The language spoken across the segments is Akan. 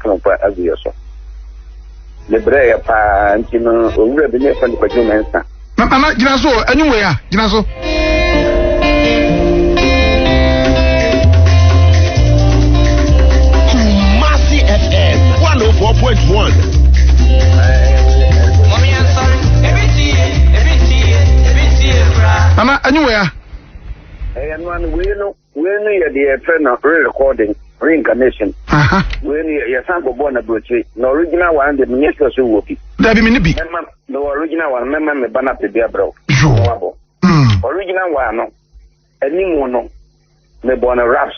fononoo agu yɛ so. Mebrɛeɛ paa nti no owura bi ne yɛfrɛ no Kwadwo Mensah. Nana gyina so ɛnwom wei a gyina so. Kumasi FM 104.1. Nana ɛnwom wei a. Ɛyɛ no ano wei no. Wei no yɛ deɛ yɛfrɛ no re-recording, reincarnation. Wei no yɛsan kɔbɔɔ no aburokyire. Na original one deɛ menyɛ sure sɛ wowɔ bi. Dabi me ne bi. Mɛma mewɔ original one mɛma me ba no apɛ bi abrɛ wo. Yoo. Na wabɔ. Original one no animu no mebɔɔ no raps.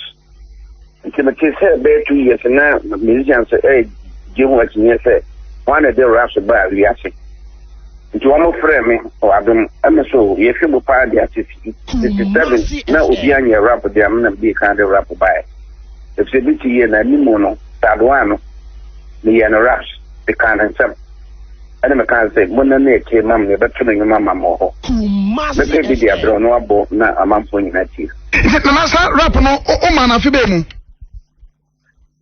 Nti mete sɛ bɛyɛ 2 years na musicians ɛregye ho akyinnyeɛ sɛ wɔn na ɛde raps baa wiase. Nti wɔn frɛ me wɔ Adom ɛmɛ so yɛhwɛ mu paa de ase 67 na obi anyɛ rap de amena bi kan de rap baeɛ. Efisɛ bi ti yie na animu no sadoa no meyɛ no raps de ne nsɛm. Ɛna meka sɛ mo na ne akyire ma me yɛbɛto no nnwom ama mo hɔ. Mɛpɛ bi de abrɛ no abɔ na amanfoɔ nyinaa tie. Nti nana sa rap no o ma na afe bɛɛ mu.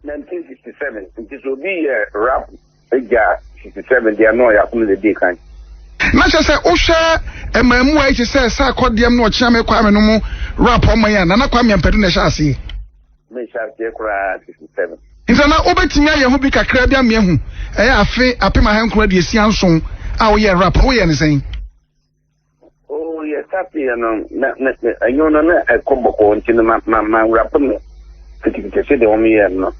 1967 nti sɛ obi yɛ rap gya 67 deɛ na ɔyɛ akono de dii kan. Na kyerɛ sɛ wohwɛ mmaamu a ɛkyɛ sɛ sɛ akɔdeɛm na ɔkyea me Kwame no mu rap ɔma yi a Nana Kwame Ampadu na ɛhyɛ aseɛ. Mehyɛ aseɛ koraa 67. Nti na wobɛtumi ayɛ ho bi kakra bi ama ahu ɛyɛ afe 1967 a woyɛ rap no woyɛ ne sɛn? Oh, yɛ starteɛ no na na ɛnwom no na ɛkɔ bɔkɔɔ nti no ma ma ma rap no kitikiti sɛ deɛ wɔn yɛ no.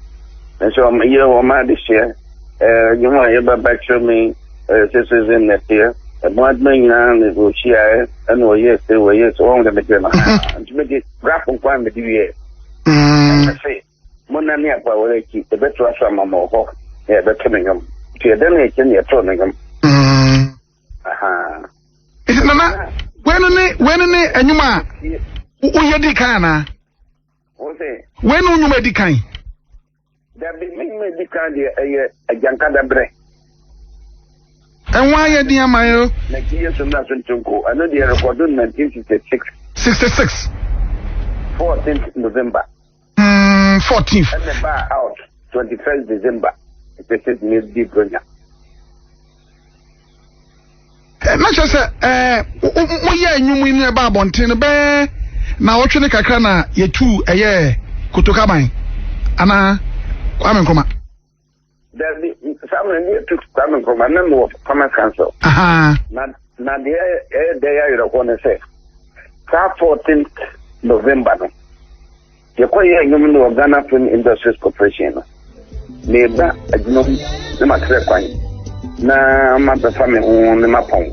Nso wɔn yɛ wɔn adehyeɛ ɛɛ nnwom a yɛbɛba kyerɛ me ɛɛ sɛsɛsɛ nnɛteɛ ɛbɔn adwuma nyinaa na wɔhyiaeɛ ɛna wɔyɛ sɛ wɔyɛ sɛ wɔn de mekyerɛ no ha nti mede rap nko a mede wie. Ɛna sɛ mo nane akɔ a wɔn akyi ɛbɛtoa so ama mo wɔ hɔ na yɛbɛto no nnwom nti ɛda no akyi na yɛtoo no nnwom. Aha. Nti nana wei no ne wei no ne nnwom a woyɛ di kan anaa? Wei ne nnwom a edi kan. Dabi me nnwom a edi kan deɛ ɛyɛ Agyankadabrɛ. Ɛho ayɛ din ama yɛ. Na ki Yesu mmra so ntonko ɛno deɛ rekɔdo 1966. 66. 14th November. 14th. Ɛna baa out 21st December. 66 ne di bronya. Na kyerɛ sɛ ɛɛ moyɛ nnwom yi no ɛba abɔnten no bɛɛ na ɔtwe ne kakra na yɛtu ɛyɛ Kotokaban anaa Kwame Nkrumah. Dabi saa mmerɛ ne yɛtu Kwame Nkrumah na mewɔ Farmers Council. Na na deɛ ɛyɛ dɛ yɛ awerɛhoɔ ne sɛ saa 14th November no yɛkɔyɛ nnwom no wɔ Ghana Film Industries Corporation no meba adwuma mu na matrɛ kwan na mabɛfa me ho ne mapɔn.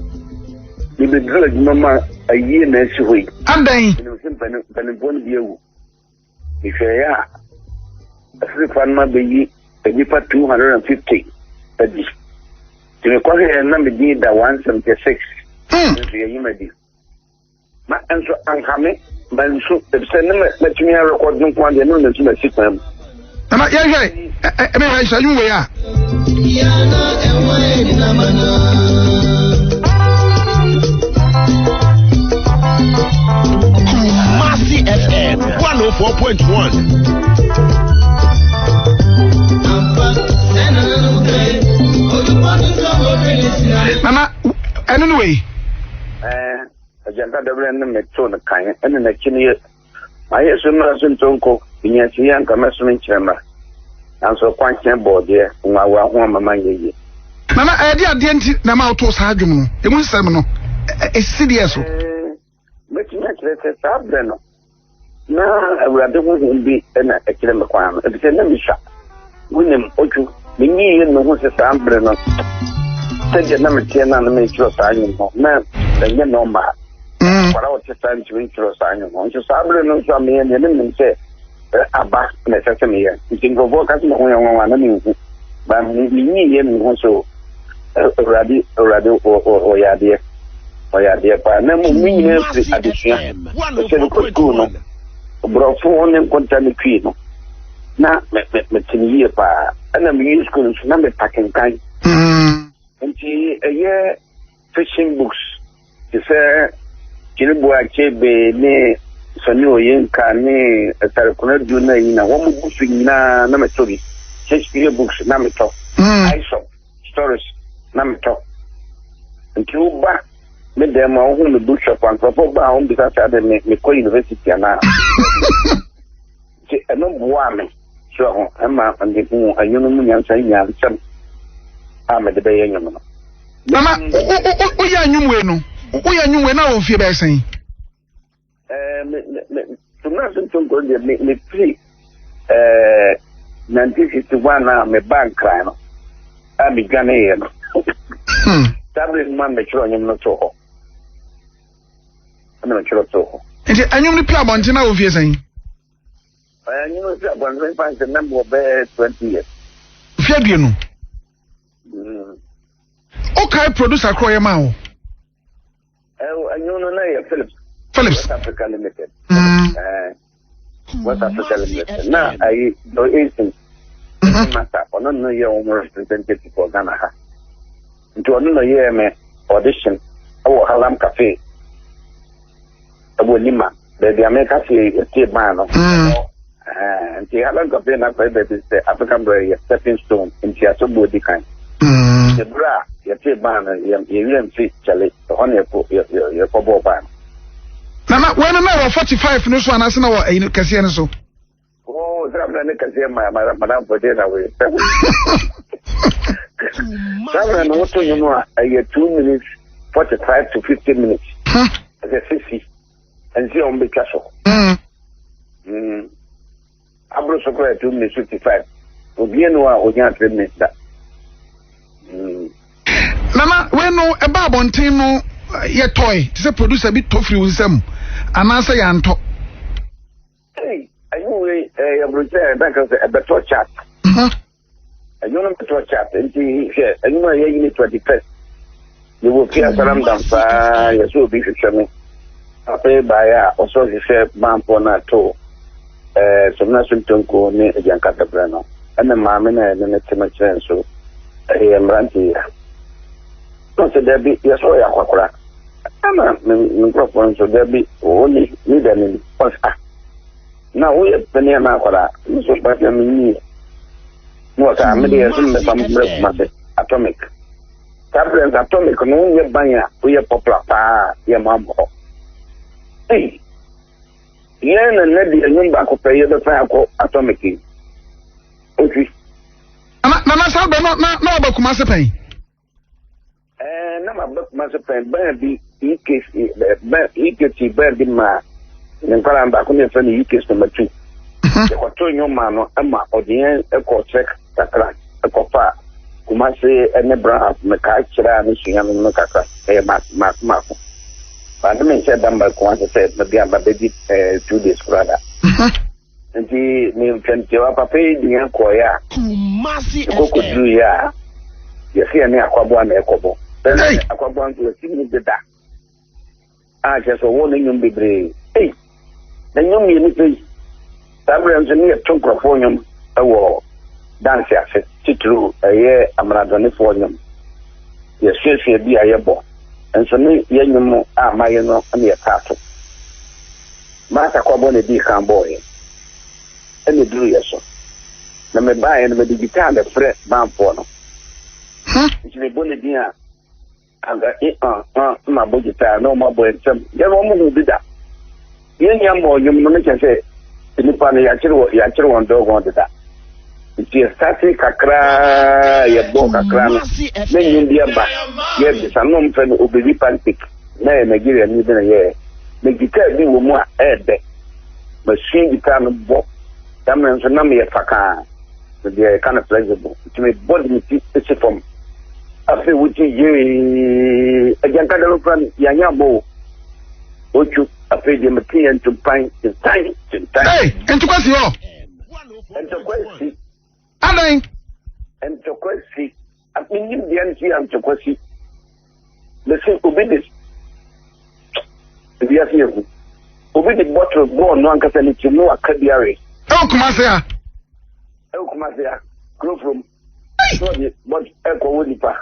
Mebɛduru adwuma mu a ayie na asi hɔ yi. Adɛn? Menim sɛ mpanimfoɔ no bi awu. Mehwɛeɛ a afirifa no ma bɛyi nnipa 250 adi. Nti mekɔhwɛeɛ na me din da 176. Nso yɛyi ma di. Ma nso anka me mansu efisɛ ne matumi arekɔdo nko adeɛ ne mansu masi kwan mu. Nana yɛhwɛ ɛmɛ hwɛ sɛ nwom wei a. Kumasi FM 104.1. Nana ɛno ne wei. Ɛɛ Agyanka dabrɛ no metoo no kan ɛna n'akyi no yɛ mayɛ so mmara so ntonko menya si yɛ anka mɛsom nkyerɛ mmra nanso kwankyɛn bɔɔdeɛ nwawa ho amama nyɛ yie. Nana ɛde adeɛ nti na ɛma wotoo saa dwom no emu nsɛm no ɛsisi deɛ so. Mɛtumi akyerɛ sɛ saa berɛ no na Awurade honhom bi na ɛkyerɛ me kwan no efisɛ na mesua wonim otwu menyiiɛ me ho sɛ saa berɛ no sɛdeɛ na meteɛ no a na mekyerɛ saa nwom no na ɛnyɛ normal. Akwara ɔte saa ntumi nkyerɛ saa nwom no nso saa berɛ no nso a meyɛ deɛ na menim sɛ aba na ɛsɛ sɛ meyɛ nti nkurɔfoɔ ka sɛ me ho yɛ nwanwa na menhu ba menyiiɛ me ho so Awurade Awurade ɔyɛ adeɛ ɔyɛ adeɛ paa na mmom ne nyinaa firi adesua sɛ mekɔ sukuu no borɔfo ne nkonta ne twi no na mete no yie paa ɛna mewie sukuu no nso na mepa kenkan nti ɛyɛ fiction books te sɛ Kyiniboa Kyebe ne Sani Oyenka ne Ɛsarekona Du na yi na wɔn books nyinaa na metɔ bi. Shakespeare books na metɔ. Aesop stories na metɔ. Nti woba me dan mu a wohu me bookshop a nkurɔfoɔ ba a wɔbisa sɛ ade me mekɔ university anaa. Nti ɛno boaa me so ho ɛma mehu ɛnwom mu nyansa nyaa nsɛm a mede bɛyɛ nnwom no. Nana, woyɛ nnwom wei no, woyɛ nnwom wei na wɔ mfie bɛyɛ sɛn? Me me me Kumasi Ntonko deɛ me me firi ɛɛ 1961 a me ba Nkran no a me dwane yɛ no. Saa bere no ma metwerɛ nnwom no too hɔ. Ɛna metwerɛ too hɔ. Nti nnwom no pii abɔnten na wɔ fie sɛn? Nnwom no pii abɔnten fa nsɛ na mewɔ bɛyɛ 20 years. Mfe 20. Wokae producer korɔ yɛ maa wo? Ɛnwom no na yɛ Philips. Philips. West Africa Limited. West Africa Limited. Na ayi Joy Eason. Master ɔno no yɛ wɔn representative for Ghana ha. Nti ɔno na yɛɛ me audition ɛwɔ Harlem Cafe ɛwɔ Lima baabi a meka se yɛtie ban no. Nti Harlem Cafe na akɔyɛ baabi sɛ African Bread yɛ stepping stone nti asɔbuo di kan. Nti berɛ a yɛtee ban no yɛwerɛ mfi kyɛle ɛhɔ na yɛkɔbɔɔ ban no. Nana wei no na wɔ 45 no so anaasɛ na wɔ ɛyi kɛseɛ no so? Oh, saa mmerɛ ne kɛseɛ ma madamfo deɛ na wei. Saa mmerɛ no woto nnwom a ɛyɛ 2 minutes 45 to 50 minutes. Ɛsɛ sisi nsi a wɔbɛtwa so. Aboro so koraa 2 minutes 55. Obiara ni hɔ a onya 3 minutes da. Nana wei no ɛba abɔnten no yɛtɔe te sɛ producer bi tɔ firi wo nsam anaasɛ yɛantɔ. Hey, ɛnwo wei ɛyɛ aburokyerɛ ɛbɛn kan sɛ ɛbɛtɔ chat. Ɛnwo no bɛtɔ chat nti hwɛ ɛnwo a yɛyi ne 21st. Yɛwɔ fie asaram dam saa yɛsɛ obi hwehwɛ me. Papa yi baeɛ a ɔsɛ ɔhwehwɛ banfoɔ no ato ɛɛ Somena Sontonko ne Agyanka no. Ɛna maame no a ɛne ne te no kyerɛ nso ɛyɛ mmerante yi a. Na ɔsɛ daabi yɛsɛ ɔyɛ akwakora. Ɛna me nkurɔfoɔ nso daabi wɔne ne da ne ɔsɛ ah na woyɛ panin anaa akwadaa nso basia me nyi na wɔsɛ ah mede yɛsɛ mmɛfa mmerɛ Kumase atomic. Saa berɛ nso atomic no wonyɛ ban a woyɛ popular paa yɛ ma mmɔ hɔ. Ei, yɛn na nnɛ deɛ nnwom baako pɛ yɛbɛfa akɔ atomic yi. Otwi. Nana saa berɛ no na na ɔba Kumase pɛn? Ɛɛ na maba Kumase pɛn ban bi EKC ban EKT ban bi maa ne nkwadaa baako ne yɛfrɛ no EKC number 2. Yɛkɔtoo nnwom maa no ma ɔde yɛn kɔɔ trek kakra kɔfa Kumase ne Braham mekaa kyerɛ a ne sua no no kakra ɛyɛ maako maako. Ba ne menhyɛ da mba Kumase sɛ mabi aba bɛdi 2 days koraa da. Nti mentwɛntiawa papa yi de yɛn kɔɔeɛ a yɛkɔkɔduruiɛ a yɛsɛ yɛne Akwaboa na ɛkɔbɔ. Bɛn Akwaboa nso yɛsi mu deda a kyerɛ sɛ ɔwɔ ne nnwom bebree. Ei, na nnwom mmienu pɛ yi. Saa berɛ nso ne yɛto nkurɔfoɔ nnwom wɔ danse ase, titiriw ɛyɛ amanadɔnefoɔ nnwom. Yɛsuasua bi a yɛbɔ, nso ne yɛ nnwom a mayɛ no ne yɛtaa to. Martha Kwabɔ na edii kan bɔɔeɛ, ɛna ɛduruu yɛ so. Na mebaeɛ no, mede guitar na ɛfrɛ banfoɔ no. Nti mebɔ ne din a, anka e ah ah na mabɔ guitar na wɔn abɔ nsam. Yɛn wɔn hu bi da. Yɛn nua mmɔɔ nnwom no, mekyɛ sɛ nnipa no yɛakyere wɔ yɛakyere wɔn dɔgɔn deda. Nti yɛstate kakraa yɛbɔɔ kakra no, na nnwom bi aba yɛbisa na wɔn frɛ no Obebi Pancake. Na yɛ Nigeria ni bi na yɛɛ. Na guitar bi wɔ mu a ɛyɛ dɛ. Masua guitar no bɔ. Saa mmerɛ nso na meyɛ fakaa. Deɛ yɛka no flexible. Nti mebɔ de me ti si fam. Afei wote yee. Agyankada no kora no yɛanyɛ ammɔ o. Otwu. Afei deɛ mete yɛ ntumpan tentan tentan. Hey, ntokwa si hɔ. Ntokwa si. Adan. Ntokwa si. Menim deɛ nti a ntokwa si. Mese obi de wiase yɛ hu. Obi de bottle bɔɔ no ankasa ne tirim na waka bi awe. Ɛwɔ Kumase ha. Ɛwɔ Kumase ha. Kuro from. Na ɔde bottle ɛkɔ wɔ nipa.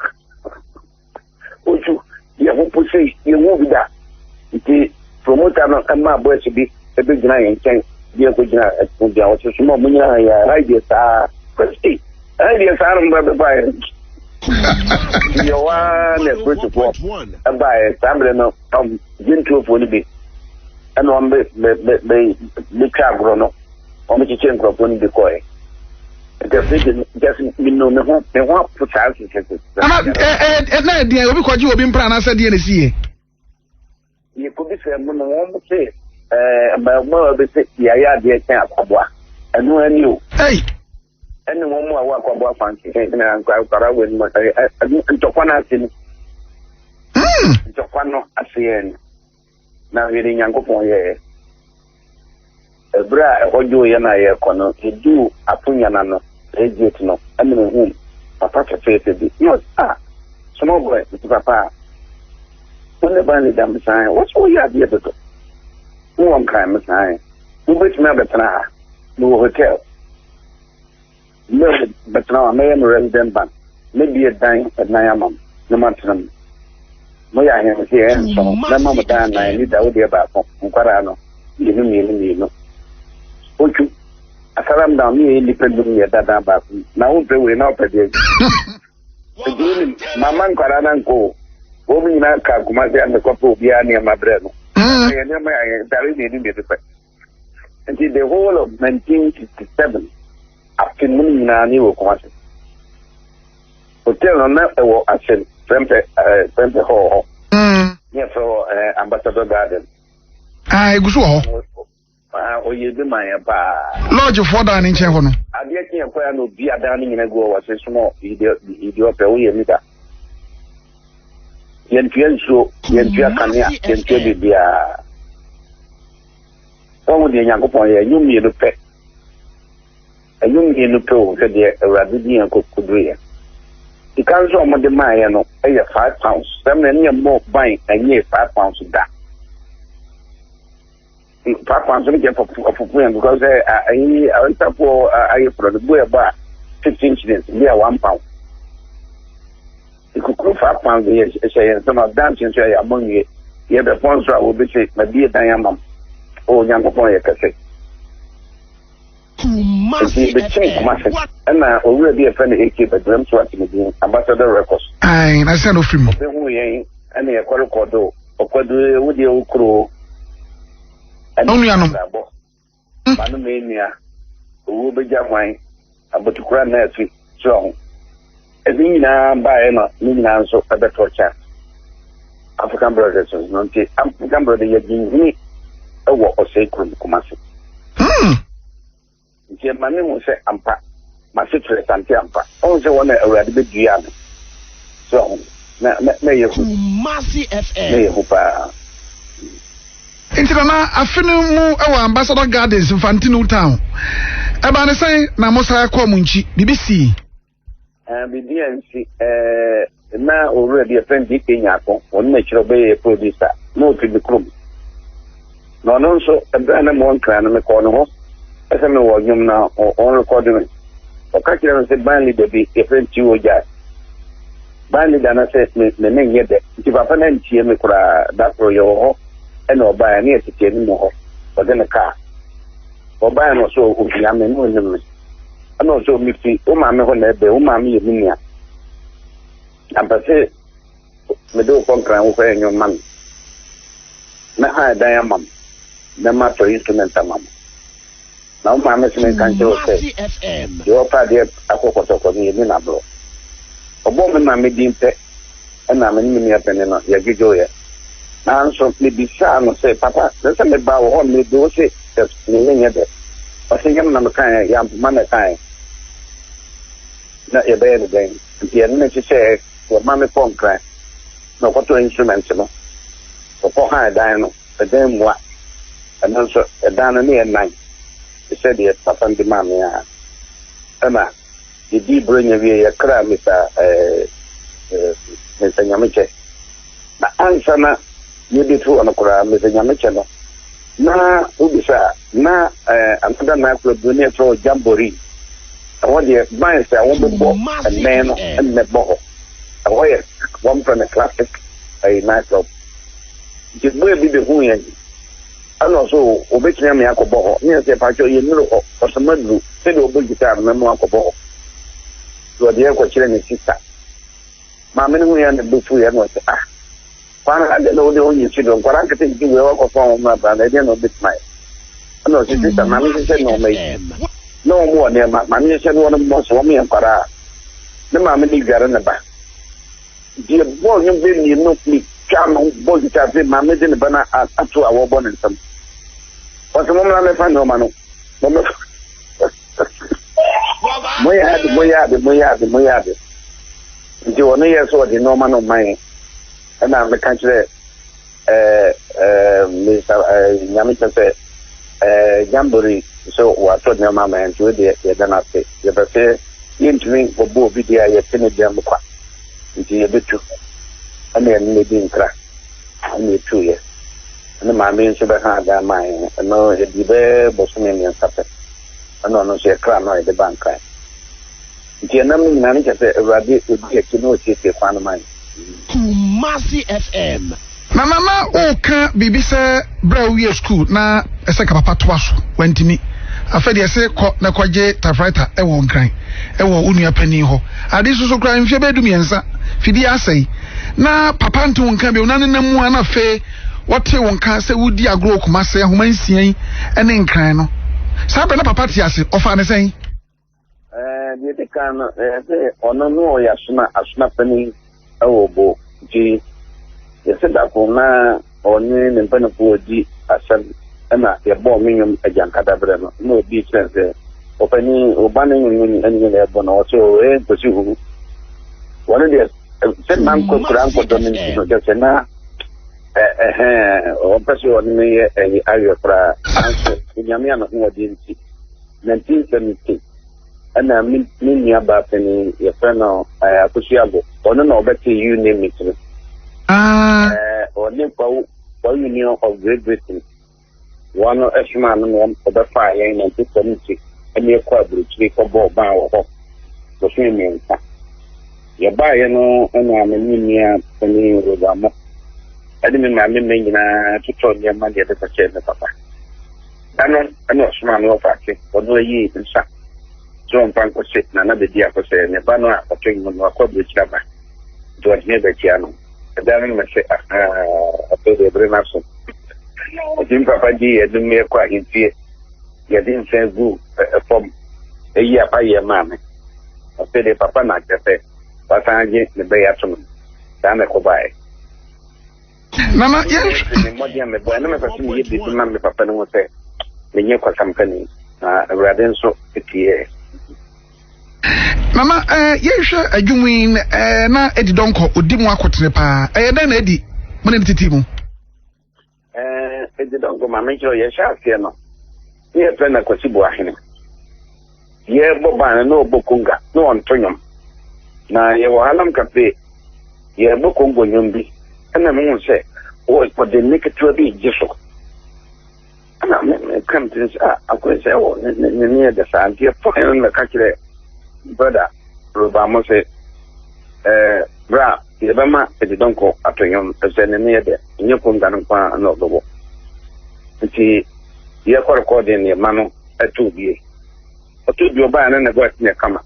Otu yɛ ho po sei yɛ hu bi da. Nti promoter no ɛma boys bi ɛbɛgyina yɛn nkyɛn. Bi ɛkɔ gyina ɛpono bi a wɔte so ma ɔmo nyina ha yɛ ha deɛ saa. Kwasi. Ɛne deɛ saa no mba bɛbaeɛ. Yɛ hɔ ara na apolisifoɔ baeɛ. Saa berɛ no, gyentuofoɔ no bi ɛna wɔn bɛ bɛ bɛ bɛ bɛtwa agorɔ no, wɔn kyekyɛ nkurɔfoɔ no bi kɔɛ. Nti afei de just menu me ho me ho apo saa sesesese. Ana ɛ ɛ na ɛdeɛ obi kɔgye obi mpra anaasɛ deɛ na esi yɛ? Yɛkɔbisaa mu no, wɔn se ɛɛ mmaamuwa bi se yɛayɛ adeɛ kyɛn akwaboa. Ɛno ani o. Ei! Ɛne wɔn a wɔ akwaboa fanti na nkwara wɔ anim ntɔkwa no ase no. Ntɔkwa no ase yɛn no. Na hwɛ deɛ Nyankopɔn yɛeɛ. Ɛberɛ a ɛhɔ dwooeɛ no a yɛrekɔ no, yɛduu aponya no ano, ɛyɛ gate no, ɛna mehuu papa fɛfɛɛfɛ bi. Na ɔse, ah, small boy, mese papa a, wo ne ban leader mesan, wɔ sɛ woyɛ adeɛ dodo. Wowɔ Nkran mesan, wobɛtumi abɛtena ha, mewɔ hotel. Mmerɛ mebɛtena hɔ a, mɛyɛ mo resident ban, mɛbie dan ɛnan ama mo na moatena mu. Moyɛ ahe? Mese yɛyɛ nson. Mɛma mo dan anan, leader wo deɛ baako, nkwadaa no mmienu mmienu mmienu. Otwu, Asaram down, ne yɛyɛ nnipa num na yɛda dan baako mu, na wompɛ wei na wopɛ deɛ. Nti wonim, mamma nkwadaa no ankɔ o, wɔn nyinaa kaa Kumasi a mekɔpɛ obiara nneɛma brɛ no. Yɛ nneɛma yɛ ntare mmienu mmienu pɛ. Nti the whole of 1957 afe mu no nyinaa ne wɔ Kumasi. Hotel no na ɛwɔ Asen Prempeh ɛɛ Prempeh Hall hɔ. Ne yɛfrɛ hɔ ɛɛ Ambassador Garden. Ah, egu so wɔ hɔ. Ah, ɔyɛ bi ma yɛn paa. Lodge foɔ dan ne nkyɛn hɔ no. Adeɛ kye yɛn kɔɛ na obi adan ne nyina gu hɔ wɔ se small yi deɛ yi deɛ ɔpɛ woyɛ mi da. Yɛntua nsuo, yɛntua kanea, yɛntua biribiara. Wɔn deɛ Nyankopɔn yɛ ɛnwom mmienu pɛ. Ɛnwom mmienu pɛ o, hwɛ deɛ Awurade di yɛn kɔduru yɛn. Sika nso a wɔde maa yɛn no yɛ £5. Sɛm na ɛne ɛmmɔ ban ɛnyɛ £5 da. £5 no kyɛ ɔpopo yɛn because ayi awisafoɔ ayeforɔ no bu ɛbɔ a 15 cedis bi a £1. Kukuru £5 yɛ hyɛ yɛn nsam a dance nso yɛ abɔ nwie. Yɛbɛpɔn nso a wɔbɛse mabie dan ama m. O Nyankopɔn yɛ kɛse. Nti bɛkyim Kumase ɛna owura bi a yɛfrɛ no AK Badram so ate ne din Ambassador Records. Ae, na sɛ no firi mu. Ɔbɛhu yɛn ɛna yɛkɔ rekɔdo ɔkwaduro wo deɛ wo kuro. Ɛne nuanom. Ma no mɛnua owuo bɛgya hwan abotukura na afi so ho. Ɛne nyinaa baeɛ na ne nyinaa nso ɛbɛtɔ kyɛ African Brothers no nti African Brothers yɛ gyinhini ɛwɔ ɔsɛe kurom Kumase. Nti ɛma me hu sɛ ampa m'ase kyerɛ Sante ampa. Ɔhu sɛ wɔn na Awurade bɛdua me so ho na na na ɛyɛ hu. Kumasi FM. Na ɛyɛ hu paa. Nti nana afe no mu wɔ Ambassador Gardens Mfante New Town. Ɛbaa ne sɛn na mo san kɔɔ mo nkyi? Biribi sii? Biribi ansi. Na owura bi yɛfrɛ no DK Nyarko, ɔno na akyire ɔbɛyɛɛ producer, na ɔfiri me kurom. Na ɔno nso, ɛberɛ a na mewɔ Nkran no, mekɔɔ ne hɔ sɛ mewɔ nnwom na ɔnrekɔde me. Ɔka kyerɛɛ me sɛ band leader bi, yɛfrɛ no T.O. Jazz. Band leader no sɛ me me ne nyɛ dɛ, nti papa no antie me koraa. Da koro yɛwɔ hɔ ɛna ɔbaeɛ, na yɛtete anim hɔ, ɔde ne kaa. Ɔbaeɛ no ɔsɛ ɔhia me, na ɔnim me. Ɛna ɔsɛ mefi wo maame hɔ na ɛbɛ, wo maame yɛ me nua. Ampɛ sɛ mede wo kɔ Nkran wokɔyɛ nnwom ma me. Mɛha dan ama mo, na matɔ instrument ama mo. Na wo maame se menka nkyerɛ wo sɛ, deɛ ɔpɛ adeɛ akɔ kɔtɔkɔ no, yɛnni no aborɔ. Ɔbɔɔ me maame din pɛ na me ne me nua panin no yɛdwodwoeɛ. Nanso mebisaa no sɛ, Papa, na sɛ mebaa wo hɔ mmerɛ bi wo se me ne nyɛ dɛ? Ɔse, Nyɛ me na mekaeɛ, yɛ Ampoma na ɛkaeɛ. Na yɛbɛyɛ no dɛn? Nti yɛne no hyehyɛɛ, wɔma me kɔɔ Nkran na ɔkɔtɔɔ instrument no. Ɔkɔhaa dan no, ɛdan mua. Ɛno nso, ɛdan no ne yɛ nan te sɛ deɛ papa no de maa me ara. Ɛna yɛdii Buronya wie, yɛkraa Mister ɛɛ Mister Nyamekyɛ. Na ansa na yɛbɛfiri hɔ no koraa, Mister Nyamekyɛ no, na wobisa a, na ɛɛ another night club bi ne yɛfrɛ hɔ Jamboree. Ɛhɔ deɛ, bands a wɔbɛbɔ mmɛn no mmɛbɔ hɔ. Ɛhɔ yɛ wɔmfrɛ no classic ɛyi night club. Nti boy bi bɛhuu yɛn ɛna ɔsɛ obɛtumi ama yɛakɔbɔ hɔ. Ne yɛ sɛ pakyɛ yɛnnuru hɔ. Ɔsɛ maduru sɛdeɛ ɔbɔ guitar no mɛmo akɔbɔ hɔ. Nti ɔde yɛn kɔkyerɛ ne sista. Maame no hu yɛn na ne bo fuiɛ na ɔse ah, Kwame adɛn na wode wo nyɛ si do? Nkwadaa nketenkete wei wakɔfa wɔn mmra bra no ɛdeɛn na wɔbɛtumi ayɛ? Ɛna ɔse sista ma menhyehyɛ nnoɔma yi. Na wɔn wɔ nneɛma, ma menhyehyɛ ne wɔn mmɔ sɛ wɔn yɛ nkwadaa a. Ne maame no dware ne ba. Nti yɛbɔɔ nnwom bɛyɛ mmienu, metwaa me ho bɔɔ guitar afei maame de ne ba no ato a wɔrebɔ ne nsam. Ɔse mommra mmɛfa nnoɔma no, mommɛfa. Moyɛ ade, moyɛ ade, moyɛ ade, moyɛ ade. Nti ɔno yɛɛ sɛ ɔde nnoɔma no ma yɛn. Ɛna meka kyerɛ ɛɛ ɛɛ Mr. ɛɛ Nyamekyɛ sɛ ɛɛ Jamboree sɛ watɔ nneɛma ama yɛn nti wei deɛ yɛda no ase. Yɛpɛ sɛ yɛntumi nkɔbɔ obi deɛ a yɛte ne dan mu kwa nti yɛbɛtu. Ɛna yɛne no di nkra ɛna yɛtuiɛ. Ɛne maame yi nso bɛhaa dan maa yɛn. Ɛno yɛdii bɛyɛ bosome mmiɛnsa pɛ ɛna ɔno nso yɛkraa no a yɛde baa Nkran. Nti ɛnam no nyinaa no kyerɛ sɛ Awurade ɔdi akyi na ɔsiesie kwan no ma yɛn. Kumasi FM. Nana na woka biribi sɛ berɛ a wowie sukuu na ɛsɛ nka papa toa so wantumi. Afei deɛ ɛse kɔ na kɔgye typewriter wɔ Nkran wɔ wo nua panin hɔ. Ade nso so koraa mfeɛ bɛyɛ du-mmiɛnsa fidie asɛe na papa nte wo nka bio na nenam mu a na afei wɔte wo nka sɛ wodi agorɔ wɔ Kumase ahoma nsia yi ne Nkran no. Saa berɛ na papa te ase, ɔfaa ne sɛn? Ɛɛ, deɛ ɛdi kan no, ɛyɛ sɛ ɔno no ɔyɛ asona asona panin wɔ bo nti yɛsɛ dako na ɔne ne mpanimfoɔ di asɛm ɛna yɛbɔɔ me nnwom agyankada berɛ no na obi kyerɛ sɛ ɔpanin ɔba ne nnwom no ɛne na ɛbɔ no ɔsɛ ɔɛ nkosi hu wɔne deɛ sɛ na nkɔkura nkɔdɔ no nti no kyɛ sɛ na ɛhɛn ɔmpɛ sɛ ɔne me yɛ ɛyɛ ayɛ koraa nanso onyame a ne ho ɔden nti 1970 ɛna me me nua baa panin yɛfrɛ no ɛɛ Akosua Abo ɔno na ɔbɛte You Name It no. Ah. Ɛɛ ɔne Kwawu Kwawu Union of Great Britain wɔn no ɛsomaa no na ɔbɛfaa yɛn 1970 ɛne ɛkɔ aburokyire kɔbɔɔ ban wɔ hɔ bosome mmiɛnsa. Yɛbaeɛ no ɛna me ne nua panin Rosamo ɛne me maame mma nyinaa totɔɔ nneɛma de yɛde kɔkyɛɛ me papa. Da no na ɔsomaa me wɔfaase, ɔno ayii nsa sɛ ɔmfa nkɔse Nana Bediako sɛ ne ba no a ɔtɔ nnwom no wakɔ aburokyiri aba nti ɔde me bɛkyia no. Ɛda no na mese ahaa afei deɛ bere no aso. Nti me papa gyee yɛn anim yɛkɔ ahemfie, yɛde nsa gu fam eyi apa yɛ maa me. Afei deɛ papa na akyerɛ sɛ wasan agye ne bɛ yi ato me. Saa na ɛkɔbaeɛ. Nana yɛn. Me mmɔden a mebɔ ɛna mepɛ sɛ meyɛ biribi ma me papa no ho sɛ menyɛ kwasampani na awurade nso tiɛ. Nana ɛɛ eh, yɛnhwɛ adwuma yi ɛɛ eh, na edi dɔnkɔ odi mu akotene paa ɛyɛ dɛn na edi mo ne ne titi mu. Ɛɛ eh, edi dɔnkɔ maame nkyerɛ yɛhyɛ aseɛ no ne yɛfrɛ no Akwasi Boahene. Yɛrebɔ ban no na ɔbɔ konga na ɔnto nnwom. Na yɛwɔ Harlem Cafe yɛrebɔ kongo nnwom bi ɛna mehu sɛ ɔde nne ketewa bi regye so. Ɛna meka me tirim sɛ ah akoe sɛ wɔ ne ne ne yɛ dɛ saa nti yɛpɔn no na mɛka kyerɛ brɔda Robamo sɛ ɛɛ bra yɛbɛma Edidɔnkɔ ato nnwom ɛsɛ ne ne yɛ dɛ nyɛ konga no nko ara na ɔbɛbɔ. Nti yɛkɔ rekɔɔden no yɛma no too bie. Ɔtoo bie ɔbaeɛ no na voice no yɛ kama.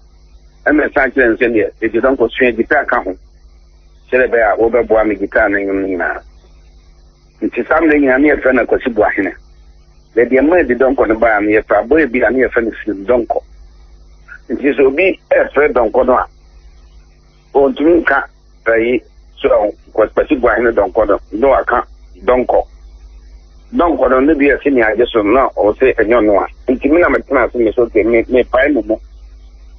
Ɛna ɛsan kyerɛ no sɛdeɛ ɛdi dɔn kɔsua guitar ka ho sɛdeɛ ɛbɛyɛ a wɔbɛboa me guitar no nnwom no nyinaa. Nti saa mmerɛ nyinaa ne yɛfrɛ no Akwasi Boahene. Na deɛ ɛma ɛdi dɔnkɔ no baa no yɛfrɛ abɔyɛ bi a ne yɛfrɛ no Firim Dɔnkɔ. Nti sɛ obi ɛfrɛ dɔnkɔ no a Ɔntumi nka ayi so a Kwasi Boahene Dɔnkɔ no na waka Dɔnkɔ. Dɔnkɔ no ne bi a senior agye so na ɔsɛ ɛnyɛ ɔno a. Nti me na metena ase me so okay me mepae mo mu.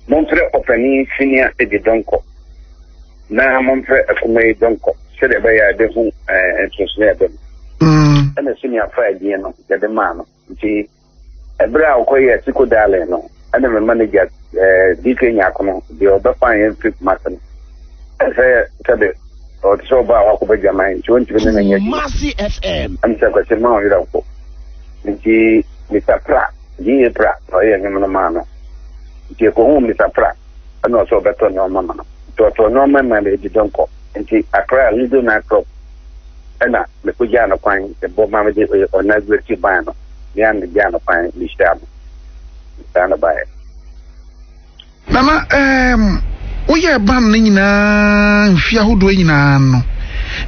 Momfrɛ ɔpanin senior Edi Dɔnkɔ na momfrɛ akumaa yi Dɔnkɔ sɛdeɛ ɛbɛyɛ a ɛbɛhu ɛɛ nsonsonoeɛ a ɛbɛm. Ɛna senior faa din no yɛde maa no. Nti Ɛberɛ a ɔkɔyɛɛ Siko Darling no, ɛna me manager eh, DK Nyarko no, deɛ ɔbɛfaa yɛn firi Kumasi no, ɛsɛ sɛbe ɔte sɛ ɔbaa a wakɔbɔ adwaman nti ɔntumi ne no nyɛ adwuma. Kumasi FM. Ɛm sɛ Kwasi mma wo werɛ mfo. Nti Mister Pra, GA Pra na ɔyɛɛ nnwom no maa no. Nti yɛkɔhuu Mister Pra, ɛna ɔsɛ ɔbɛtɔ nneɛma ma no. Nti ɔtɔɔ nneɛma maa no ɛdi dɔnkɔ. Nti Accra Lido Night Club ɛna mekɔgyaa no kwan bɔ ma mede ɔinaugurate ban no. Me a megyaa no kwan mehyiraa no. Saa na ɛbaeɛ. Nana, um, Woyɛɛ band no nyinaa mfie ahodoɔ nyinaa no,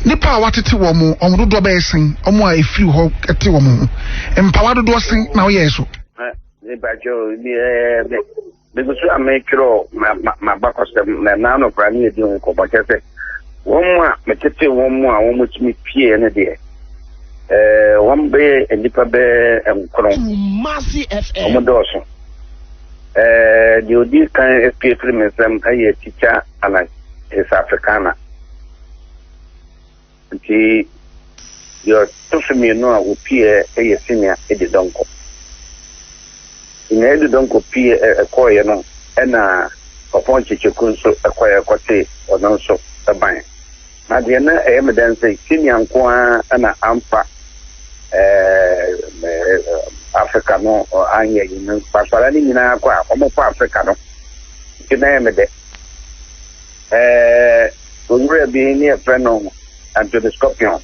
nnipa a woatete wɔn, wɔn dodoɔ bɛyɛ sɛn? Wɔn a ɛfiri hɔ te wɔn ho. Mpawa dodoɔ sɛn na woyɛɛ so? Mepakyɛw, megu so a metwerɛ m'abakɔsɛm na ɛna no koraa ne yɛdi ho nkɔmmɔ kyɛ sɛ wɔn a metete wɔn mu a wɔtumi pieɛ no deɛ wɔn bɛyɛ nnipa bɛyɛ nkron. Wɔn dɔɔso. Deɛ ɔdi kan apue firi me nsam yɛ Tikya Anas is Africana. Nti deɛ ɔtɔ so mmienu a ɔpueɛ yɛ Senior Edi Donkor. Senior Edi Donkor pue kɔeɛ no ɛna Ɔpɔn Kyekyeku nso kɔeɛ kɔtee ɔno nso ban. Na deɛ na ɛyɛ me dɛ ne sɛ Senior nko ara na amfa Africa no anyɛ yi no. Nkwadaa no nyinaa kɔ a wɔfa Africa no. Nti na ɛyɛ me dɛ. Owura bi ne yɛfrɛ no Anthony Scorpion.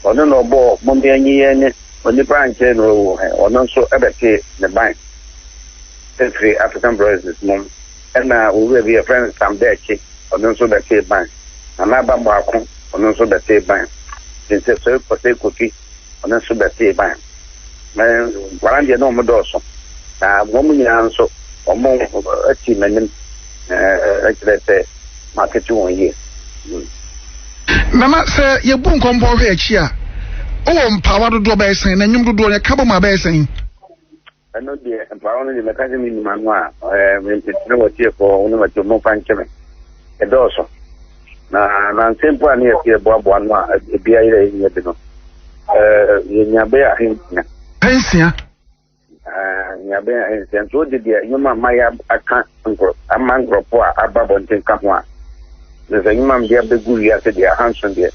Ɔno na ɔbɔɔ Mommea Nyi Yɛn ne Onipa Ankyɛ Na Wawu he. Ɔno nso bɛtee ne ban firi African Brothers mu. Ɛna owura bi yɛfrɛ no Sam Dɛɛkye, ɔno nso bɛtee ban. Nana Aba Boako, ɔno nso bɛtee ban. Princess Osei Kofi, ɔno nso bɛtee ban. Nkwadaa deɛ na wɔn dɔɔso. Na wɔn nyinaa nso, wɔn ti m'anim kyerɛ sɛ matete wɔn yie. Nana, sɛ yɛbu nkɔmpɔ hwɛ akyi a, wowɔ mpaawa dodoɔ bɛyɛ sɛn, na nnwom dodoɔ no ɛka bɔ mu a bɛyɛ sɛn? Ɛno deɛ, mpaawa no deɛ mɛka sɛ menim ano a, mesrɛ w'atiefoɔ, wo ne m'atiefoɔ momfa nkyɛ me. Ɛdɔɔso. Na nansa mpo a ne yɛte yɛboaboa ano a ebi ayerɛ yɛnyɛ bi no, yɛnya bɛyɛ ahensia. Ahensia? Nea bɛyɛ ahensia. Nti wode deɛ nnwuma a mayɛ aka nkorɔ ama nkorɔfoɔ a aba abɔnten ka ho a, na sɛ nnwuma a mede abɛgu wiase deɛ ahanson deɛ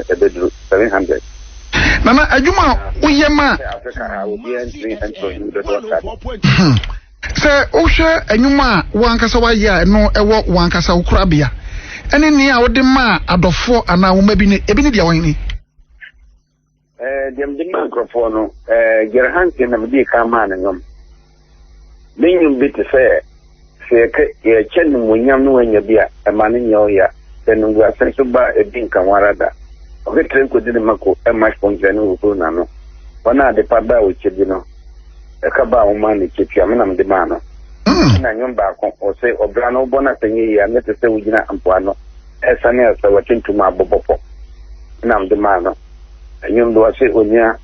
ɛbɛduru 700. Nana, adwuma a woyɛ ma. Sɛ Africa ha obiara ntumi ntɔ nnwom dodoɔ saa da. Sɛ wohwɛ nnwuma a wo ankasa woayɛ a ɛno ɛwɔ wo ankasa wo korabea ɛne nea wode maa adɔfoɔ anaa wo mma bi no, ebi ne deɛ wɔ hene? Deɛ mede maa nkurɔfoɔ no, Jerry Hansen na medii kan maa no nnwom. Ne nnwom bi te sɛ, Sɛ yɛka yɛkyɛ animuonyam na woannya bi a, ɛma no nyɛ wo ya. Sɛ animguase nso ba a, ebi nka wo ara da. Ɔketere nkɔdi ne mako mma hypɔnkyerɛ ne hohoro n'ano. Wɔn a adepa ba a wɔkyɛ bi no, ɛka ba a wɔma no kyɛ tua, me na mede maa no. Ɛna nnwom baako, ɔse, Ɔbra no wobɔ no asɛ nyɛ yie a, na ɛte sɛ wogyina mpoano resiane asau atuntum a abobɔ pɔ. Me na mede maa no. Nnwom bi ɔse, Onua,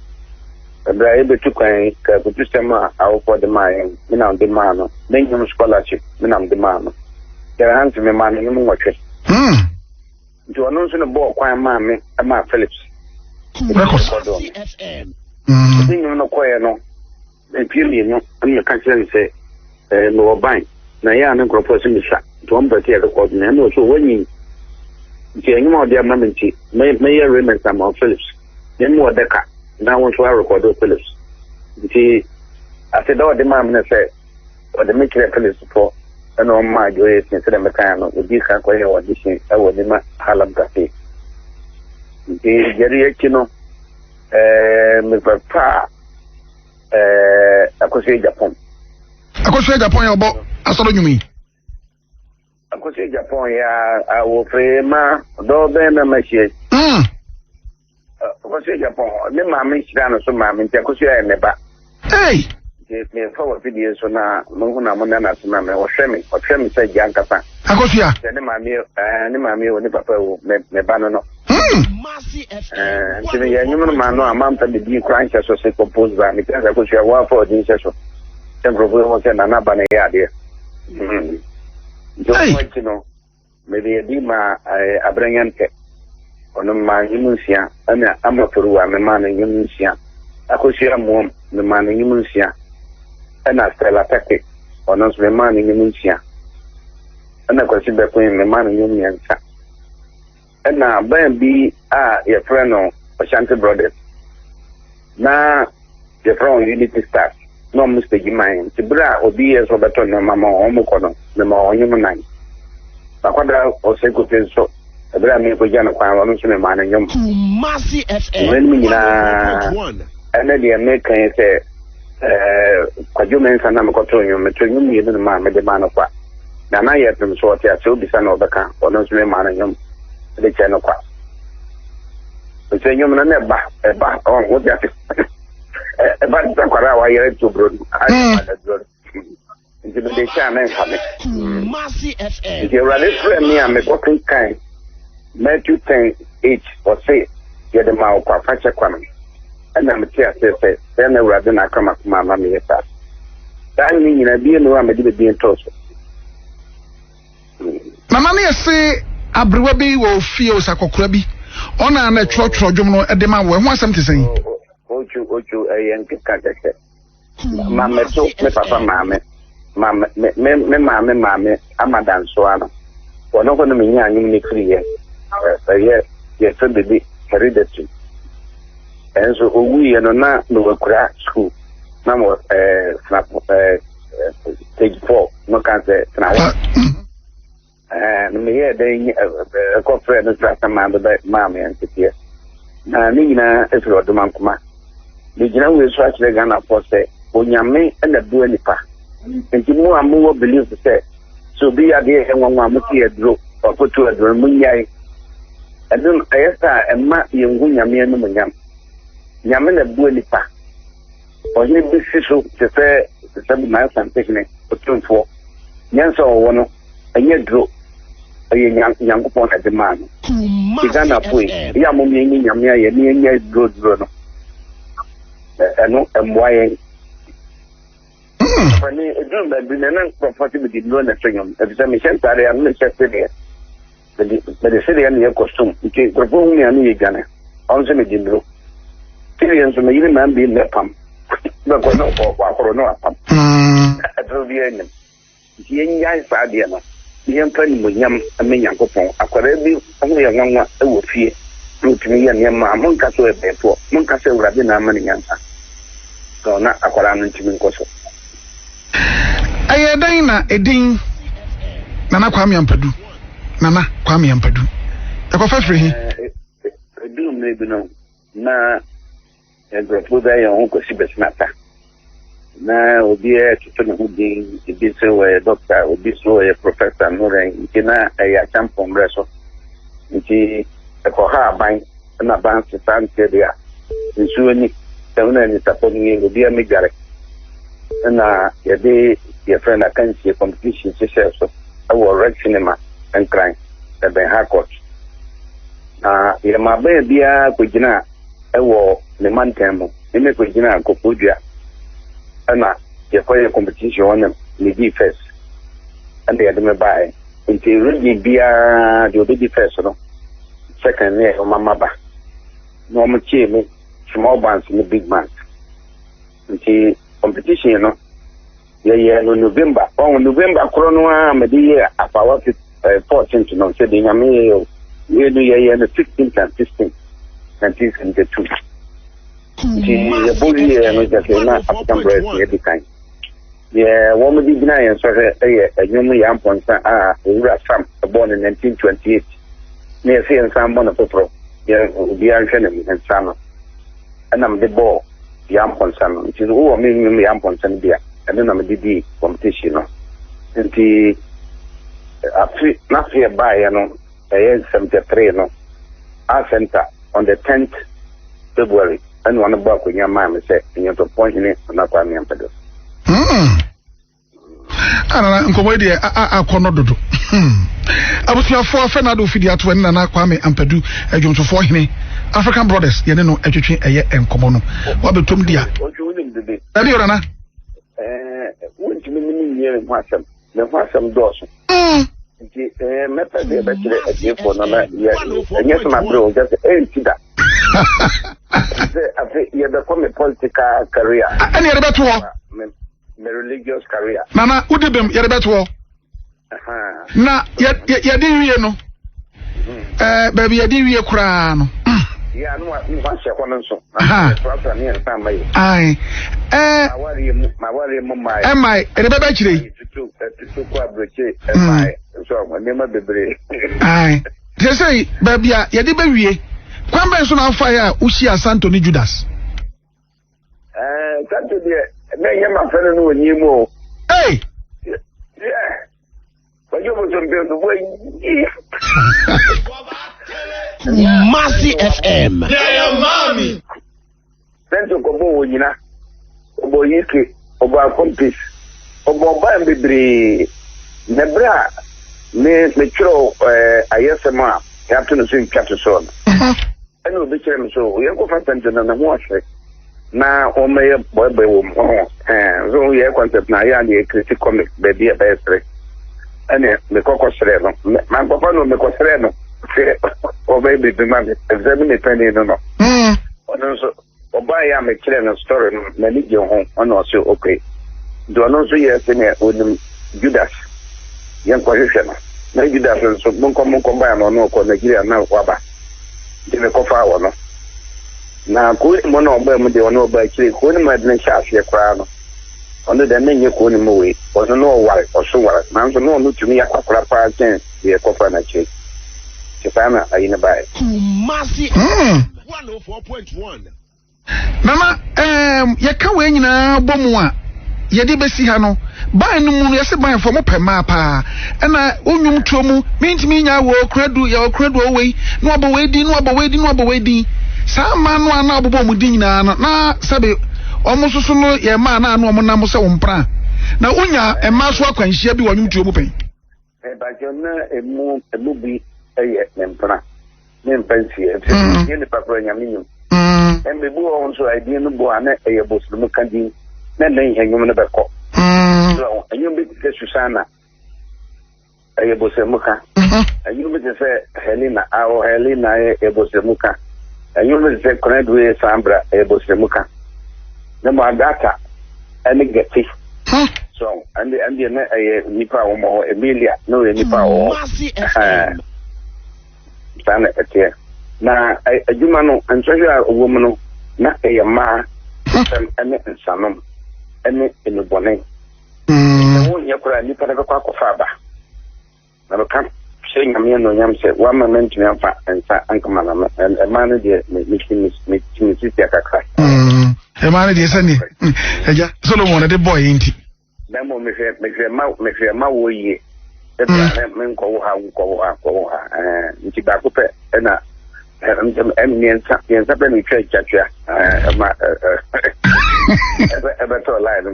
ɛberɛ a yɛbɛtu kwan yi, ka afutusɛm a awofoɔ de maa yɛn, me na mede maa no. Ne nnwom scholarship, me na mede maa no. Jerry Hunt, memaa no nnwom nwɔtwe. Nti ɔno nso na bɔɔ kwan maa me maa Phillips. Records. Ɛde nnwom no kɔeɛ no, Mfeɛ mmienu na meka kyerɛɛ no sɛ mewɔ ban na ɛyɛ a ne nkurɔfoɔ sɛ mesua nti wɔn pɛ sɛ yɛrekɔdo no ɛna ɔsɛ wanyin nti ɛnwom a ɔde ama me nti mɛyɛ remix ama Phillips na mu ɔdɛ ka na wo nso arekɔdo Phillips nti ase da ɔde maa me no sɛ ɔde me kyerɛ Phillips fɔ ɛna ɔma adwo yɛ sin sɛdeɛ mekaeɛ no ɔdi kan kɔyɛ audition ɛwɔ Nima Harlem Cafe nti gyɛre akyi no mepɛpaa Ɛɛ Akosua Japan. Akosua Japan yɛ ɔbɔ asɔrɔ nnwom yi. Akosua Japan yɛ awofre ma dɔɔ bɛn na ma hyia. Akosua Japan ne maame hyira no so maame nti Akosua yɛ ne ba. Hey. Nti mefa wɔ fidie so na mehu na mo nana so na me ɔhwɛ me ɔhwɛ me sɛ gya nkasa. Akosua. Sɛ ne maame ɛɛ ne maame o ne papa o me me ba no no. Nti meyɛ nnwom no maa no a mamfa me din koraa nhyɛ so se compose by mekyerɛ sɛ Akosua woamfa ɔdin nhyɛ so sɛ nkurɔfoɔ yi ho sɛ Nana Aba na ɛyɛ adeɛ. Nti ɔno akyi no mede adi maa Abranya Ntɛ ɔno memaa nnwom nsia ɛna Ama Poruwa memaa no nnwom nsia Akosua Muom memaa no nnwom nsia ɛna Stella Pɛke ɔno nso memaa no nnwom nsia ɛna Kwasi Bɛkoe memaa no nnwom mmiɛnsa. Ɛna band bi a yɛfrɛ no Ashanti Brothers na yɛfrɛ wɔn Unity Stars na wɔn stage man nti bere a obi yɛ sɛ ɔbɛtɔ nneɛma ma wɔn kɔ no mema wɔn nnwom nan makɔda ɔsɛ kofi nso ɛberɛ a mekɔgya no kwan ɔno nso memaa no nnwom. Kumasi FM Weinom nyinaa ɛne deɛ meka yi sɛ Kwadwo Mensah na mekɔtoo nnwom meto nnwom mmienu no maa mede maa no kwa. Nana yɛ pem so ɔte ase wobisa na ɔbɛka ɔno nso memaa no nnwom de kyɛ no kwa. Sɛ nnwom no na ɛba ɛba ɔn wote ase ɛba te sɛ akwadaa a wayɛrɛ toburo no ayɛ aduro no. Nti mede hyɛ a na ɛmfa me. Nti Awurade frɛ me a mekɔ kenkan Matthew 10 8 ɔse yɛde ma wo kwa fa kyɛ kwa no. Ɛna mete aseɛ sɛ sɛ na Awurade na aka m'akoma ama meyɛ saa. Saa ne nyinaa bie no a mede me din too so. Nana ne yɛse aberewa bi wɔ ofie o sɛ akɔkora bi ɔna na ɛtwerɛtwerɛ dwom no de ma wo ɛho asɛm te sɛn? Otwu otwu ɛyɛ nkeka kɛkɛ. Ma mɛto me papa maame ma me me me maame maame ama dansoa no. Wɔn hɔ no menya anwom no firi yɛ ɛyɛ yɛfrɛ biribi hereditary. Ɛnso owuiɛ no na mewɔ akura school na mewɔ ɛɛ eh, stage 4 no ka sɛ tena hɔ. Ɛɛ, na meyɛɛ dɛn kɔfrɛɛ no sɛ asaman bɛbɛ maa me nteteɛ. Na ne nyinaa ɛfiri ɔdomankoma. Megyina wei so akyerɛ Ghanafoɔ sɛ Onyame na bua nipa. Nti mo a mowɔ belief sɛ sɛ obi yɛ adeɛ yɛ nwanwa a mote aduro, wakɔtu aduro no, monnyae. Ɛno ɛyɛ saa a ɛmma yɛnhu Nyame animuonyam. Nyame na bua nipa. Ɔhene bi si so te sɛ sɛ Asantehene Otumfoɔ. Nyansa a ɔwɔ no, ɛnyɛ duro. Ɛyɛ Nyankopɔn na ɛde maa no. Nti Ghanafoɔ yi, ɛyɛ a mom yɛnyi Nyame ayɛ na yɛnyɛ duro duro no. Ɛno ɛmmoa yɛn. Papa ni, ɛduru baabi no, na nkurɔfoɔ sɛ mede nnuro na ɛto nnwom. Efisɛ mehyɛ ntadeɛ a, na mehyɛ sedeɛ. Mede mede sedeɛ na yɛ costume nti nkurɔfoɔ hu me a ne yɛ dwane. Ɔno nso mede nnuro. Sedeɛ nso me yere maa bi mmɛpam. Bɛkɔ na wahoro na wapam. Aduro biara nnim. Nti yɛnnyae saa adeɛ no na yɛmfa animuonyam mma Nyankopɔn. Akwadaa bi ho yɛ nwanwa wɔ fie na ɔtumi yɛ nneɛma a monka sɛ ɔyɛ bɛɛfoɔ, monka sɛ Awurade na ama no nyansa. So na akwadaa no ntumi nkɔ so. Ɛyɛɛ dɛn na edin Nana Kwame Ampadu, Nana Kwame Ampadu, ɛkɔfa firi he? Ɛduru mmerɛ bi no, na nkurɔfoɔ bi ayɛ wɔn ho Kwasi Bɛsenata. Na obiara toto ne ho din, ebi sɛ wɔyɛ dɔkta, obi so wɔyɛ prɔfɛsa no rɛn, nti na ɛyɛ akyɛmpɔn mmerɛ so. Nti ɛkɔha aban, ɛna aban sesa nteɛ deɛ a, nsuo ni, sɛ wo na anisapɔ no nie, obiara mmɛdware. Ɛna yɛde yɛfrɛ no akansie competition hyehyɛɛ so wɔ Red Cinema Nkran, ɛbɛn Harcourt. Na yɛma abɛn biara kɔgyina wɔ ne mantam mu. Me mekɔgyinaa Koforidua ɛna yɛkɔyɛ competition hɔ na medii first ɛna yɛde me baeɛ. Nti region biara deɛ ɔbɛdi first no second ne yɛde ɔma maba na wɔn kyee me small bands ne big bands. Nti competition no yɛyɛ no November. Ɔho November korɔ no ara mede yɛ apawa 14th no sɛ deɛ Nyame yɛyɛ o. Wei no yɛyɛ no 15th and 16th 1972. Nti yɛbɔ wieɛ no kyɛ sɛ na African Brothers na yɛdi kan. Deɛ wɔn de gyina yɛn sɔhwɛ yɛ ɛnwom Yaa Mpɔnsa a Owura Sam bɔɔ no 1928 na yɛsɛ yɛn nsan bɔ no foforɔ yɛ obiara nhwɛ ne nsa no ɛna mede bɔɔ Yaa Mpɔnsa no. Nti wowɔ me nnwom Yaa Mpɔnsa no bi a, ɛno na mede dii competition no. Nti afe n'afe ɛbaeɛ no ɛyɛ 73 no, Art Center on the 10th February ɛna ɔno bɔ akonnwa maa me sɛ nnwontopɔn hene Nana Kwame Ampadu. Anana nkɔmɔ yi deɛ akɔ no dodo. Abusuafoɔ afɛ na ado fidi ato ɛne Nana Kwame Ampadu adwomtofoɔ hene African Brothers yɛne no ɛtwetwe ɛyɛ nkɔmɔ no wabɛtom di a. Dabi o Nana. Wontumi ne me nyɛ me ho asɛm. Me ho asɛm dɔɔso. Nti mɛpɛ sɛ yɛbɛkyerɛ atiefoɔ no na yɛ ɛnyɛ sɛ mabrɛ o kyɛ sɛ ɛnti da. Sɛ afe yɛbɛkɔ me political career. Ɛne yɛde bɛto hɔ. Me religious career. Nana wodi bem yɛde bɛto hɔ. Na yɛde wie no ɛɛ baabi yɛde wie koraa no. Yɛ ano a wahyɛ hɔ no nso. Frafra ne yɛn nsa mma yɛ. Ayi ɛɛ. Mawareɛ mu mawareɛ mu mmaa. Ɛmmaa yɛde bɛbɛ akyire yi. Tutu tutu kɔ aburokye ɛmmaa nso nneɛma bebree. Ayi sɛsɛyi baabi a yɛde bɛwie kwan bɛn so na afa yɛ a wohyia Santo ne Judas. Ɛɛ Santo deɛ na ɛnyɛ ma fɛ no no wɔ nyi mu o. Hey. Yeah. Kwadwo Bosompem no wayi. Kumasi FM. Sɛnti kɔbɔ wɔ nyina, ɔbɔ UK, ɔbɔ Akompis, ɔbɔ ban bebree. Na berɛ a me metwerɛ ɛɛ ayɛsɛm a yɛato no so ntwa to soɔ no, ɛna obi kyerɛ me so yɛnkɔfa sɛnti no ne ho ɔhye na wɔmmɛyɛ bɔɛbɔɛ wɔ mu ho ɛɛ so yɛ concept na ayɛ a deɛ kiriti comic baabi a ɛbɛyɛ sere ɛne mekɔkɔ serɛ no mankɔfa no mekɔserɛ no sɛ ɔbɛyɛ biribi ma me ɛfisɛ me ne panin no no ɔno nso ɔbaeɛ a mekyerɛ no story no n'ani gye ho ɔna ɔse okay nti ɔno nso yɛ sɛnea onim Judas yɛnkɔhwehwɛ no na Judas nso monkɔ monkɔ baeɛ no ɔno ɔkɔ Nigeria na waba nti mekɔfaa wɔ no na kuro no mu na ɔbaa mu deɛ ɔno ɔbaa akyire kuro no mu ɛde no hyɛ aseɛ koraa no ɔno deɛ menyɛ kuro no mu wei ɔno na ɔware ɔso ware nanso na ɔno tumi yɛ akwakoraa paa kyɛn deɛ ɛkɔfa n'akyire nti saa na ayi no baeɛ. Kumasi 104.1. Nana, um, yɛka wei nyinaa bɔ mu a, yɛde bɛsi ha no, ban no mu no, yɛse banfoɔ mopɛ mmaa paa. Ɛna wo nnwom tuo mu, mentumi nya wɔ ɔkuradu, yɛ ɔkuradu ɔwɔ wei, na wabɔ wei din, na wabɔ wei din, na wabɔ wei din. Saa mmaa no a na wɔbobɔ wɔn din nyinaa no, na sɛbe wɔn nso so no yɛ mmaa na ano wɔn nam sɛ wɔn mpena. Na wonya mmaa so akwanhyia bi wɔ nnwom tuo mu pɛn? Mepakyɛw na emu emu bi yɛ me mpena me mfa nsie efisɛ mm. yɛ nipa koro nyame nim mm. ɛmɛ bi wɔ hɔ nso a edin no bɔ a na ɛyɛ bosome ka din na ne nhɛ nnwom no bɛkɔ mm. so ɛnwom bi te sɛ Susana ɛyɛ bosome ka mm-hmm. ɛnwom bi te sɛ Helena awɔ Helena ɛyɛ bosome ka ɛnwom bi te sɛ Kɔnɛdue Sambra ɛyɛ bosome ka ne mo Agata ɛne Gɛte. So ɛnde ɛnde na ɛyɛ nipa a wɔn hɔ Emilia na ɔyɛ nipa a wɔwɔ hɔ saa na ɛteɛ na adwuma no nsɔhwɛ a ɔwɔ mu no na ɛyɛ mmaa nsɛm ɛne nsanom ɛne nnubɔne sɛ wonyɛ koraa nipa no bɛkɔ akɔfa aba. Na meka hyɛ Nyame anuonyam sɛ wamma mantumi amfa nsa ankama na ɛmaa no deɛ metumi sisia kakra. Ɛmaa no deɛ sɛdeɛ agya Solomon de bɔɔ yɛ nti. Na mmom mehwɛ mehwɛ ma mehwɛ ma wɔ yie. Ebia mm. na menkɔ wo ha nkɔ wo ha nkɔ wo ha nti baako pɛ ɛna mmiɛnsa mmiɛnsa pɛ na etwa atwatwa ɛma ɛbɛtɔ line no.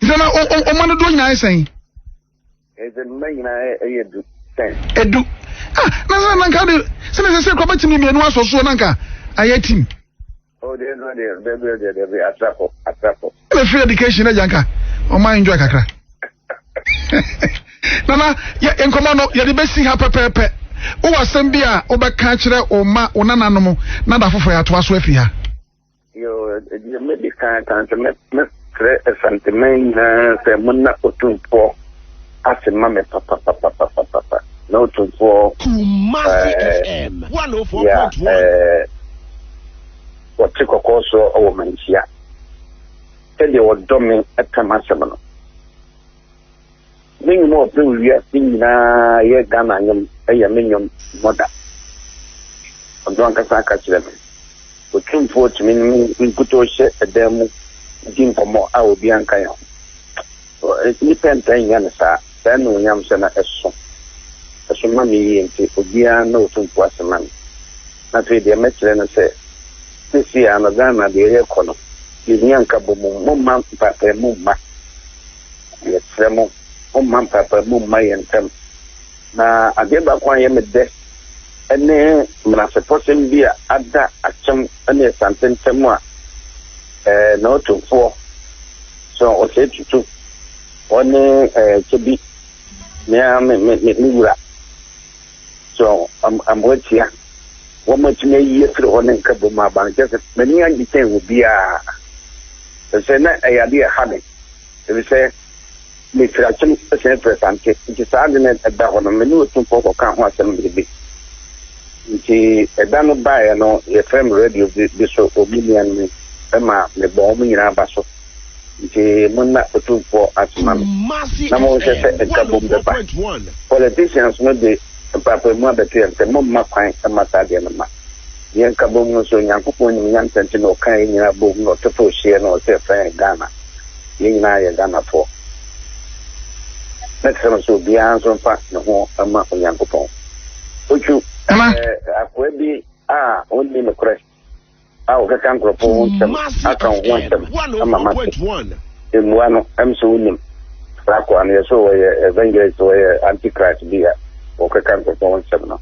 Nti na ɔma no doɔ nyinaa yɛ sɛn? Ɛsɛ mma nyinaa ɛyɛ du sɛn. Edu. Ah, na sɛ nanka de sɛ na sɛ sɛ kura bɛtumi mmienu asɔ soɔ nanka ayɛ tim. O deɛ no deɛ bɛbi deɛ deɛ atrapɔ atrapɔ. Ɛna free education agya nka ɔma enjoy kakra. Nana yɛ nkɔmɔ no yɛde bɛsi ha pɛpɛɛpɛ. Wowɔ asɛm bi a wobɛka akyerɛ wo mma wo nananom na da foforɔ yɛatoa so afi ha. Yoo, deɛ mɛdi kan aka sɛ mɛsrɛ Asanteman nyinaa sɛ monna Otumfoɔ ase ma me papapapapapa. Na Otumfoɔ Kumasi FM 104.1. yɛ wɔte kɔkɔɔ soɔ wɔ manhyia. Sɛdeɛ wɔdɔ me ka m'asɛm no. Me nnwom a ɔpɛ wɔ wiase nyinaa yɛ Ghana nnwom, ɛyɛ me nnwom Mother. Ɔno ankasa aka kyerɛ me. Otumfoɔ tumi ne me nkutoo hyɛ dan mu di nkɔmmɔ a obiara nka yɛn ho. Nnipa ntaa nnya no saa. Saa animuonyamhyɛ no ɛso. Ɛso ma me yie nti obiara nna Otumfoɔ ase ma me. Na afei deɛ mɛkyerɛ no sɛ, seesei ara no Ghana deɛ yɛrekɔ no, yɛhia nkabɔmu. Momma mpaapaemu mma. Yɛsrɛ mo, momma mpaapaemu mma yɛn ntam. Na adeɛ baako a ɛyɛ me dɛ ne menasepɔsɛm bi a ada Akyem ne Asante ntam a Naotofoɔ, sɛ Ɔsɛe Tutu, ɔne Kyebi, me ara me, me, me, me wura, sɛ Amoatia, wɔatumi ayi afiri hɔ ne nkabom aba no, kyerɛ sɛ m'ani agye kyɛn obiara. Ɛfiri sɛ na ɛyɛ adeɛ a ɛha me. Efisɛ mefiri Akyem san firi Asante, nti saa ade no ɛda hɔ no, me ne Otumfoɔ kɔkaa ho asɛm bere bi. Nti ɛda no baeɛ no, yɛfrɛɛ me radio bi so wɔ me nuanom ma mebɔɔ wɔn nyinaa aba so. Nti monna Otumfoɔ ase ma me, na monhwɛ sɛ nkabom bɛba. Politicians no de mpaapaemu abɛto yɛn sɛ momma kwan mma saa adeɛ no mma. Yɛn nkabom no nso, Onyankopɔn nim nyansa nti na ɔkaa yɛn nyinaa boom na ɔtotoo hyeɛ na ɔsɛ yɛfrɛ yɛn Ghana. Yɛn nyinaa yɛ Ghanafoɔ. Mɛsrɛ mo sɛ obiara nso mfa ne ho mma Onyankopɔn. Otwu, Ɛma. Akoa bi a ɔnni nokorɛ a ɔkeka nkurɔfoɔ ho nsɛm Kumasi aka wo ho FM nsɛm ama mate. 104.1. Mmua no, ɛm sɛ wonim saa akoa no, yɛ sɛ ɔyɛ evangelist, ɔyɛ antichrist bi a ɔkeka nkurɔfoɔ ho nsɛm no.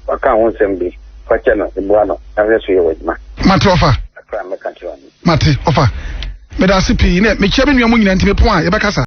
Waka ho nsɛm bi, fa kyɛ no, mmua no, na hwɛ so yɛ w'adwuma. Mate ɔfa. Kakra a mɛka kyerɛ wo no. Mate ɔfa. Meda ase pii. Ne mekyia me nua mu nyinaa nti mepɔn a yɛbɛkasa.